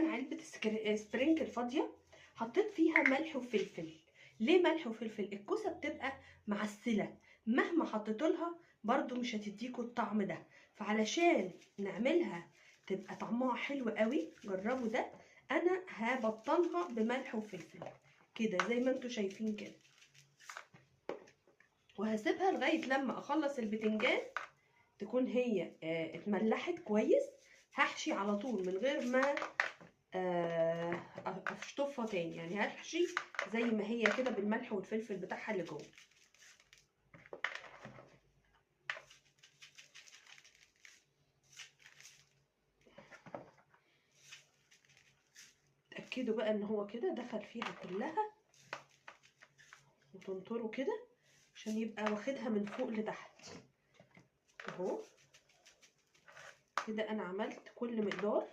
كمان علبة سبرينكل فاضية، حطيت فيها ملح وفلفل. ليه ملح وفلفل؟ الكوسه بتبقى معسله، مهما حطيتوا لها برضو مش هتديكوا الطعم ده، فعلشان نعملها تبقى طعمها حلو قوي جربوا ده. انا هبطنها بملح وفلفل كده زي ما انتوا شايفين كده، وهسيبها لغاية لما اخلص البتنجان تكون هي اتملحت كويس. هحشي على طول من غير ما اشطفها تاني، يعني هحشي زي ما هي كده بالملح والفلفل بتاعها اللي جوه. اتاكدوا بقى ان هو كده دخل فيها كلها، وتنطروا كده عشان يبقى واخدها من فوق لتحت اهو. كده انا عملت كل مقدار.